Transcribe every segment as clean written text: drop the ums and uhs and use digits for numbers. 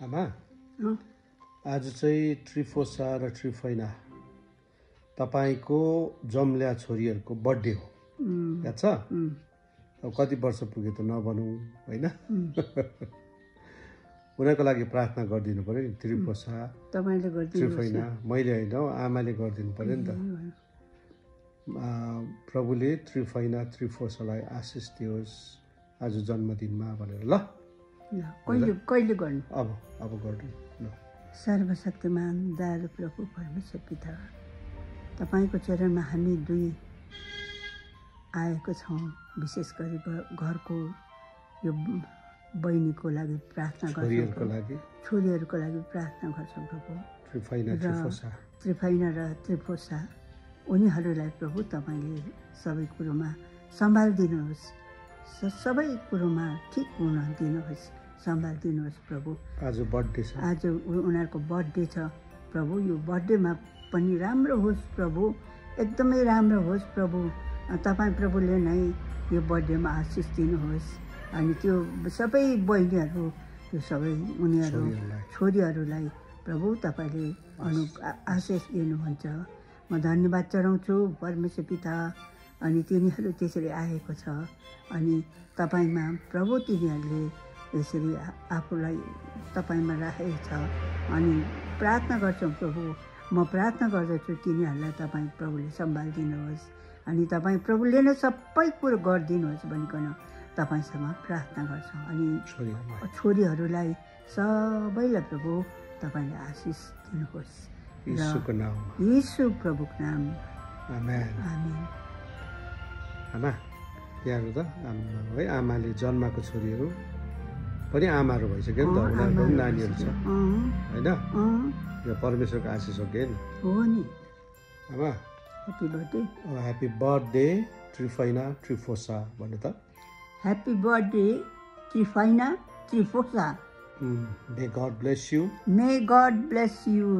आमा आज चाहिँ त्रिफोसा र त्रिफैना तपाईको जम्ल्या छोरीहरूको बर्थडे हो याद छ अब कति वर्ष पुगे त नभनौँ हैन उनीहरूको लागि प्रार्थना गरिदिनु पर्यो नि त्रिफोसा तपाईले गरिदिनु त्रिफैना मैले हैन आमाले गरिदिनु पर्यो नि त प्रभुले त्रिफैना त्रिफोसालाई आशिष दियोस् आज जन्मदिनमा भनेर ल कहिले गर्नु अब गर्नु ल सर्वशक्तिमान दयालु प्रभु परमेश्वर पिता तपाईको चरणमा हामी दुई आएको छौं विशेष गरी घरको यो बहिनीको लागि प्रार्थना गर्छौं छोरीहरूको लागि प्रार्थना गर्छौं प्रभु त्रिफैना र त्रिफोसा उनीहरूलाई प्रभु तपाईले सबै कुरोमा सम्हाल दिनुहोस् सबै कुरोमा ठिक हुन दिनुहोस् सम्हाल दिनुहोस् प्रभु आज बर्थडे छ आज उनीहरूको बर्थडे छ प्रभु यो बर्थडेमा पनि राम्रो होस् प्रभु एकदमै राम्रो होस् प्रभु तपाई प्रभुले नै यो बर्थडेमा आशिष दिनुहोस् अनि त्यो सबै बहिनीहरू यो सबै उनीहरू छोरीहरूलाई प्रभु तपाईले आशिष दिनुहुन्छ म धन्यवाद चढाउँछु परमेश्वर पिता अनि तिनीहरू त्यसरी आएको छ अनि तपाईमा प्रभु तिनीहरूले यसरी आफूलाई तपाईमा राखेको छ अनि प्रार्थना गर्छौं प्रभु म प्रार्थना गर्दछु तिनीहरूलाई तपाई प्रभुले सम्हाल दिनुहोस् अनि तपाई प्रभुले नै सबै कुरो गरिदिनुहोस् भनिकन तपाईसँग प्रार्थना गर्छौं अनि छोरीहरूलाई सबैलाई प्रभु तपाईले आशिष दिनुहोस् येशूको नाम येशू प्रभुको नाम आमेन आमेन आमा यहाँ त है आमाले जन्माको छोरीहरू पनि आमाहरू भइसक्यो नि त उनीहरूको पनि नानीहरू छ हैन यो परमेश्वरको आशिष हो के हो नि आमा ह्यापी बर्थडे त्रिफैना त्रिफोसा भन्नु त happy birthday Tryphena Tryphosa May God bless you. May God bless you.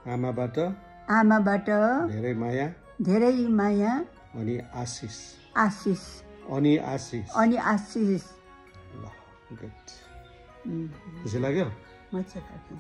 आमाबाट धेरै माया अनि आशिष अनि आशिष ल गुड खुसी लाग्यो मजा लाग्यो